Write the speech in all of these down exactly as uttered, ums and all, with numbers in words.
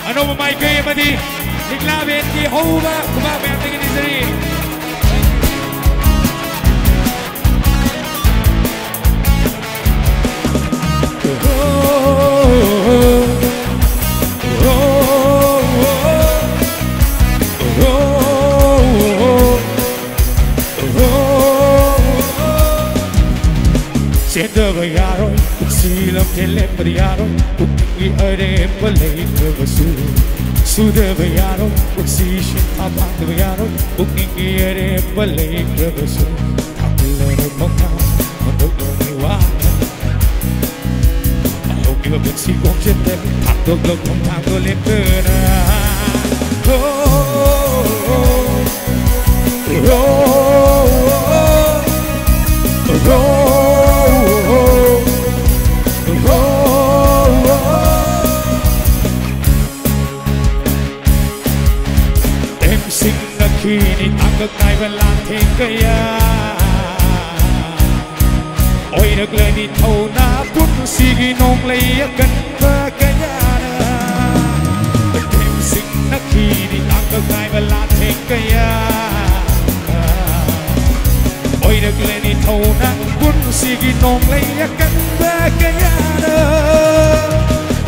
ꯑꯅꯧꯕ ꯃꯥꯏꯀꯩ ꯑꯃꯗꯤ ꯂꯤꯛꯂꯥ ꯕꯦꯟꯒꯤ ꯍꯧꯕ ꯈꯨꯕꯥꯛ ꯃꯌꯥꯝꯗꯒꯤ ꯅꯤꯖꯔꯤ꯫ ꯆꯦꯟꯗꯕ ꯌꯥꯔꯣꯏ, ꯄꯨꯟꯁꯤ ꯂꯝꯖꯦꯜ ꯂꯦꯞꯄꯗꯤ ꯌꯥꯔꯣꯏ, ꯄꯨꯛꯅꯤꯡꯒꯤ ꯑꯔꯦꯝꯕ ꯂꯩꯇ꯭ꯔꯕꯁꯨ꯫ ꯁꯨꯗꯕ ꯌꯥꯔꯣꯏ, ꯄꯨꯟꯁꯤ ꯁꯤꯟꯊꯥ ꯄꯥꯡꯗꯕ ꯌꯥꯔꯣꯏ, ꯄꯨꯛꯅꯤꯡꯒꯤ ꯑꯔꯦꯝꯕ ꯂꯩꯇ꯭ꯔꯕꯁꯨ꯫ ꯊꯥꯡꯒꯠꯂꯕ ꯈꯣꯡꯊꯥꯡ ꯍꯟꯗꯣꯛꯂꯕ ꯋꯥ ꯍꯧꯈꯤꯕ ꯄꯨꯟꯁꯤ ꯈꯣꯡꯆꯠꯇ ꯊꯥꯡꯗꯣꯛꯂꯣ ꯈꯣꯡꯊꯥꯡꯗꯣ ꯂꯦꯞꯇꯅ꯫ Oh, oh, oh, oh, oh, oh, oh, oh. ꯇꯦꯝꯁꯤꯡꯅꯈꯤꯅꯤ ꯇꯥꯡꯀꯛ ꯅꯥꯏꯕ ꯂꯥꯟꯊꯦꯡ ꯀꯌꯥ꯫ ꯑꯣꯏꯔꯛꯂꯅꯤ ꯊꯧꯅꯥ ꯄꯨꯟꯁꯤꯒꯤ ꯅꯣꯡꯂꯩ ꯑꯀꯟꯕ ꯀꯌꯥꯅ꯫ ꯇꯦꯝꯁꯤꯡꯅꯈꯤꯅꯤ ꯇꯥꯡꯀꯛ ꯅꯥꯏꯕ ꯂꯥꯟꯊꯦꯡ ꯀꯌꯥ꯫ ꯑꯣꯏꯔꯛꯂꯅꯤ ꯊꯧꯅꯥ ꯄꯨꯟꯁꯤꯒꯤ ꯅꯣꯡꯂꯩ ꯑꯀꯟꯕ ꯀꯌꯥꯅ꯫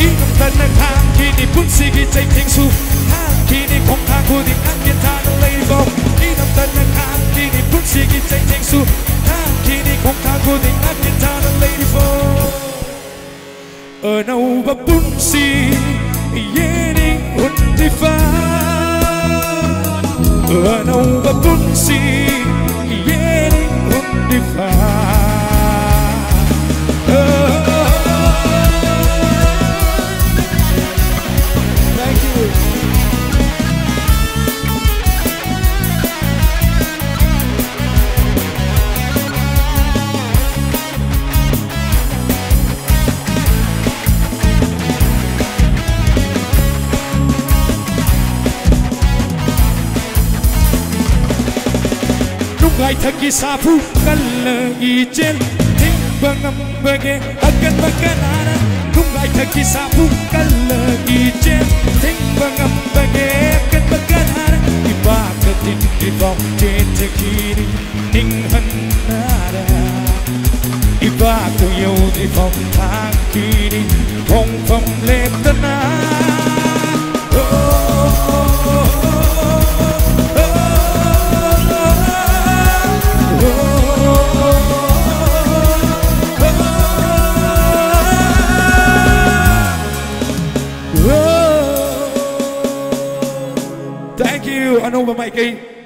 ꯏꯅꯝꯇꯅ ꯈꯥꯡꯈꯤꯅꯤ ꯄꯨꯟꯁꯤꯒꯤ ꯆꯩꯊꯦꯡꯁꯨ꯫ ꯈꯥꯡꯈꯤꯅꯤ ꯈꯣꯡꯊꯥꯡ ꯈꯨꯗꯤꯡ ꯉꯥꯛꯀꯦ ꯊꯥꯅ ꯂꯩꯔꯤꯐꯥꯎ꯫ ꯏꯅꯝꯇꯅ ꯈꯥꯡꯈꯤꯅꯤ ꯄꯨꯟꯁꯤꯒꯤ ꯆꯩꯊꯦꯡꯁꯨ꯫ ꯈꯥꯡꯈꯤꯅꯤ ꯈꯣꯡꯊꯥꯡ ꯈꯨꯗꯤꯡ ꯉꯥꯛꯀꯦ ꯊꯥꯅ ꯂꯩꯔꯤꯐꯥꯎ꯫ ꯑꯅꯧꯕ ꯄꯨꯟꯁꯤ ꯌꯦꯅꯤꯡ ꯍꯨꯟꯗ꯭ꯔꯤꯐꯥꯎ꯫ ꯑꯅꯧꯕ ꯄꯨꯟꯁꯤ ꯌꯦꯅꯤꯡ ꯍꯨꯟꯗ꯭ꯔꯤꯐꯥꯎ꯫ Thank you. ꯅꯨꯡꯒꯥꯏꯊꯛꯀꯤ ꯁꯥꯐꯨ ꯀꯜꯂ ꯏꯆꯦꯜ ꯊꯤꯡꯕ ꯉꯝꯕꯒꯦ? ꯑꯀꯟꯕ ꯀꯅꯥꯅ ꯅꯨꯡ ꯃꯊꯛꯀꯤ ꯁꯥꯕꯨ ꯀꯜꯂꯒꯤ ꯆꯦꯟ ꯊꯤꯡꯕ ꯉꯝꯕꯒꯦ ꯀꯟꯕ ꯀꯅꯥꯅ ꯏꯄꯥꯛꯇ ꯇꯤꯟꯒꯤ ꯄꯥꯎ ꯆꯦꯟꯖꯈꯤꯅꯤ ꯅꯤꯡꯍꯟꯅꯔ ꯏꯄꯥꯛꯇ ꯌꯧꯗ꯭ꯔꯤ ꯐꯥꯎ ꯊꯥꯡꯈꯤꯅꯤ ꯈꯣꯡꯐꯝ ꯂꯦꯞꯇꯅ Thank you, ꯑꯅꯧꯕ ꯃꯥꯏꯀꯩ꯫